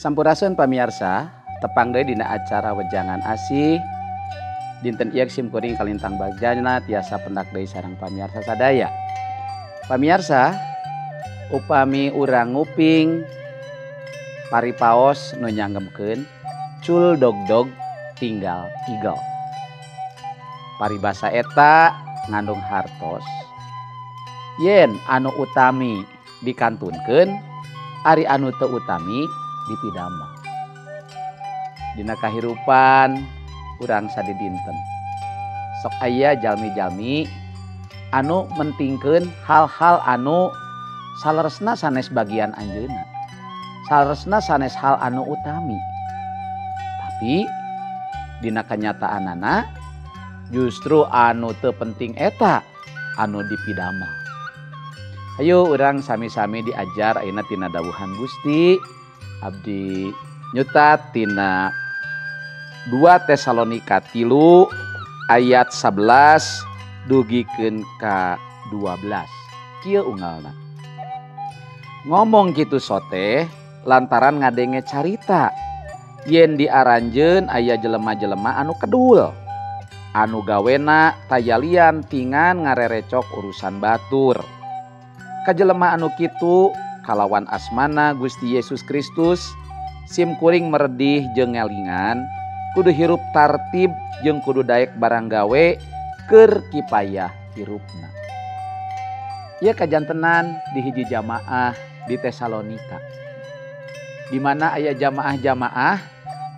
Sampurasun pamiarsa, tepang deui dina acara Wejangan Asih. Dinten ieu sim kuring kalintang bagjana tiasa pendak deui sareng pamiarsa sadaya. Pamiarsa, upami urang nguping paripaos nu nyanggemkeun cul dog-dog tinggal igel. Paribasa eta ngandung hartos yen anu utami dikantunkeun, ari anu teu utami dipidamel. Dina kahirupan urang sadidinten sok aya jalmi-jalmi anu mentingkeun hal-hal anu saleresna sanes bagian anjeunna, saleresna sanes hal anu utami, tapi dina kanyataanana justru anu teu penting eta anu dipidamel. Hayu urang sami-sami diajar ayeuna tina dawuhan Gusti. Abdi nyutat tina 2 Tesalonika 3 ayat 11 dugikeun ka 12. Kieu unggalna. Ngomong kitu sote lantaran ngadenge carita yen diaranjeun aya jelema-jelema anu kedul, anu gawena tayalian tingan ngarerecok urusan batur. Kajelema anu kitu kalawan asmana Gusti Yesus Kristus sim kuring meredih jeung ngelingan, kudu hirup tartib jeung kudu daek barang gawe keur kipayah hirupna. Ieu kajantenan di hiji jamaah di Tesalonika, di mana aya jamaah-jamaah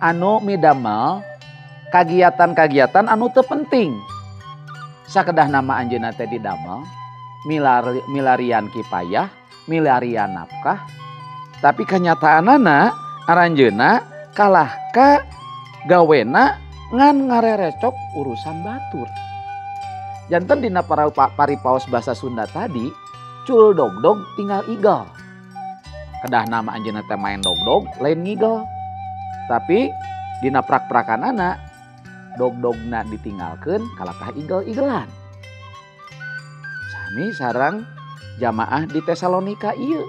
anu midamel kagiatan-kagiatan anu teu penting. Sakedah nama anjeunna teh didamel, milarian kipayah, milarian nafkah, tapi kenyataanana aranjeunna kalah ka gawena ngan ngarerecok urusan batur. Janten dina paripaos bahasa Sunda tadi, cul dog-dog tinggal igel. Kedah nama anjeunna teh main dog-dog lain ngigel. Tapi dina prak-prakanana dog-dogna ditinggalkeun kalakah igel-igelan. Sami sareng jamaah di Tesalonika ieu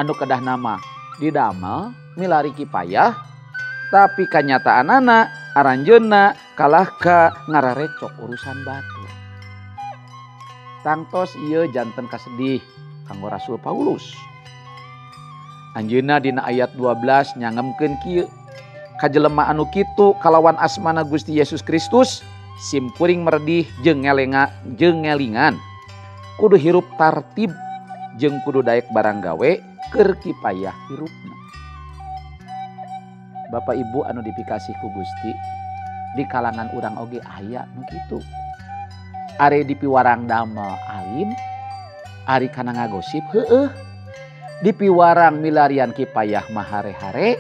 anu kedah nama didamel milari kipayah, tapi kanyataanana aranjeunna kalah ka ngararecok urusan batur. Tangtos ieu janten kasedih kanggo Rasul Paulus. Anjeunna dina ayat 12 nyangemkeun kieu, kajelema anu kitu kalawan asmana Gusti Yesus Kristus sim kuring meredih jeung jeung ngelingan, kudu hirup tartib jeung kudu daek barang gawe keur kipayah hirupna. Bapak Ibu anu dipikasih ku Gusti, di kalangan urang oge aya nu kitu. Ari dipiwarang damel alim, ari kana ngagosip heueuh. Dipiwarang milarian kipayah mah hare-hare,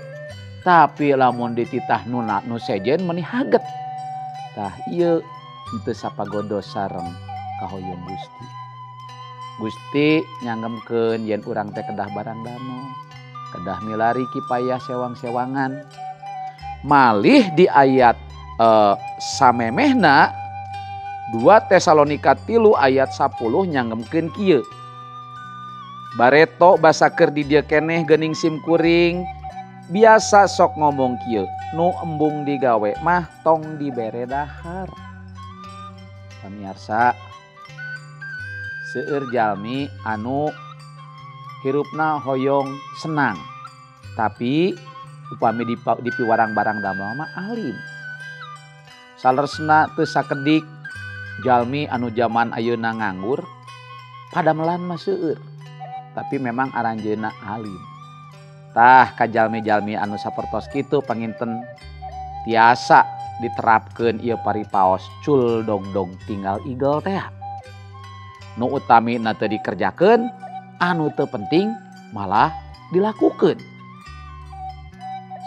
tapi lamun dititah nuna nu sejen meni haget. Tah ieu henteu sapagodos sareng kahoyong Gusti. Gusti nyanggemkeun yen urang teh kedah barang damel, kedah milari kipayah sewang-sewangan. Malih di ayat samemehna 2 Tesalonika 3 ayat 10 nyanggemkeun kieu. Bareto basa keur di dieu keneh geuning sim kuring biasa sok ngomong kieu, nu embung digawe mah tong dibere dahar. Pamiarsa, seueur jalmi anu hirupna hoyong senang, tapi upami dipiwarang barang damel mah alim. Saleresna teu sakedik jalmi anu jaman ayeuna nganggur padamelan mah seueur, tapi memang aranjeunna alim. Tah ka jalmi-jalmi anu sapertos kitu panginten tiasa diterapkeun ieu paripaos cul dog-dog tinggal igel teh. Nu utami na teu dikerjakeun, anu teu penting malah dilakukeun.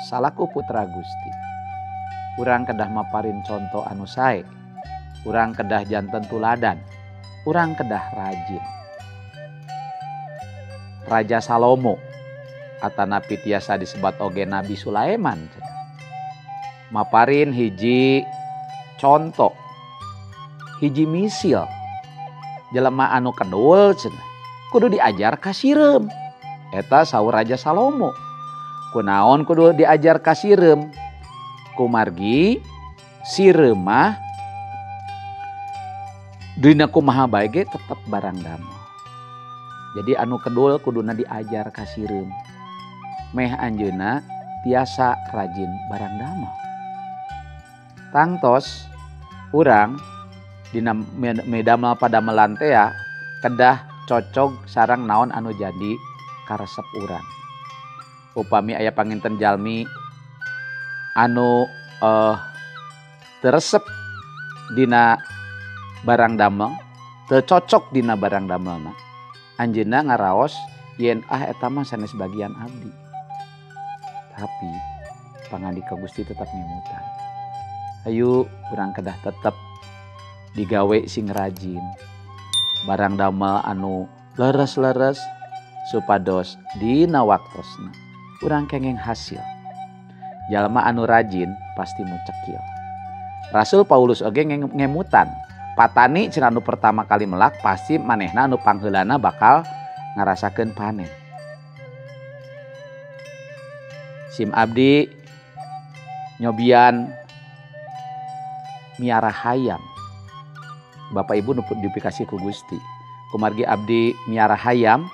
Salaku putra Gusti, urang kedah maparin contoh anu sae, urang kedah janten tuladan, urang kedah rajin. Raja Salomo atanapi tiasa disebat oge Nabi Sulaiman maparin hiji contoh, hiji misil. Jelema anu kedul cenah kudu diajar ka sireum. Eta saur Raja Salomo. Kunaon kudu diajar ka sireum? Kumargi sireum mah dina kumaha bae ge tetep barang damel. Jadi anu kedul kuduna diajar ka sireum. Meh anjeunna tiasa rajin barang damel. Tangtos urang dina medamel padamelan teh kedah cocog sareng naon anu jadi karesep urang. Upami aya panginten jalmi anu teu resep dina barang damel, teu cocok dina barang damelna, anjeunna ngaraos yen ah eta mah sanes bagian abdi. Tapi pangandika Gusti tetap ngemutan. Ayu urang kedah tetep digawe sing rajin. Barang damel anu leres-leres supados dina waktosna urang kenging hasil. Jalma anu rajin pasti mucekil. Rasul Paulus oge ngemutan. Patani cenah anu pertama kali melak pasti manehna anu pangheulana bakal ngarasakeun panen. Sim abdi nyobian miara hayam. Bapak Ibu nu dipikasih ku Gusti. Kumargi abdi miara hayam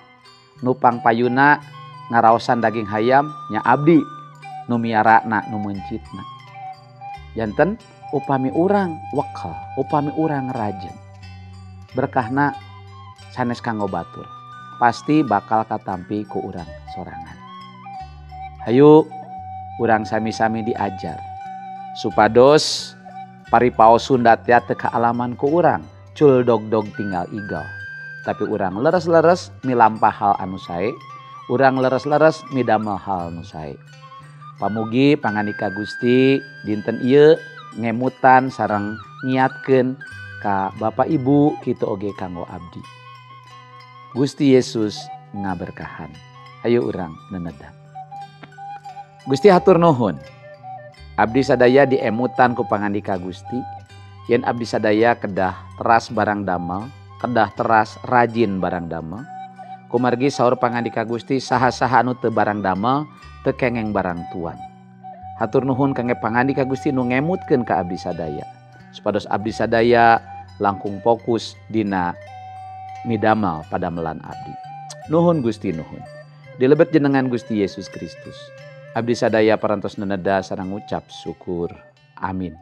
nupang payuna ngaraosan daging hayam nya abdi nu miarana nu meuncitna. Janten upami urang wekel, upami urang rajin, berkahna sanes kanggo batur, pasti bakal katampi ku urang sorangan. Hayu urang sami-sami diajar supados paripaos Sunda teh teu kaalaman ku urang, cul dog-dog tinggal igel. Tapi urang leres-leres milampah hal anu sae, urang leres-leres midamel hal anu sae. Pamugi pangandika Gusti dinten ieu ngemutan sareng ngiatkeun ka Bapak Ibu kitu oge kanggo abdi. Gusti Yesus ngaberkahan. Ayo urang nenedang. Gusti hatur nuhun. Abdi sadaya diemutan ku pangandika Gusti yen abdi sadaya kedah teras barang damel, kedah teras rajin barang damel. Kumargi saur pangandika Gusti saha-saha anu teu barang damel teu kengeng barang tuan. Hatur nuhun kangge pangandika Gusti nu ngemutkeun ka abdi sadaya supados abdi sadaya langkung fokus dina midamel padamelan abdi. Nuhun Gusti nuhun. Dilebet jenengan Gusti Yesus Kristus. Abdi sadaya parantos neneda sareng ngucap syukur. Amin.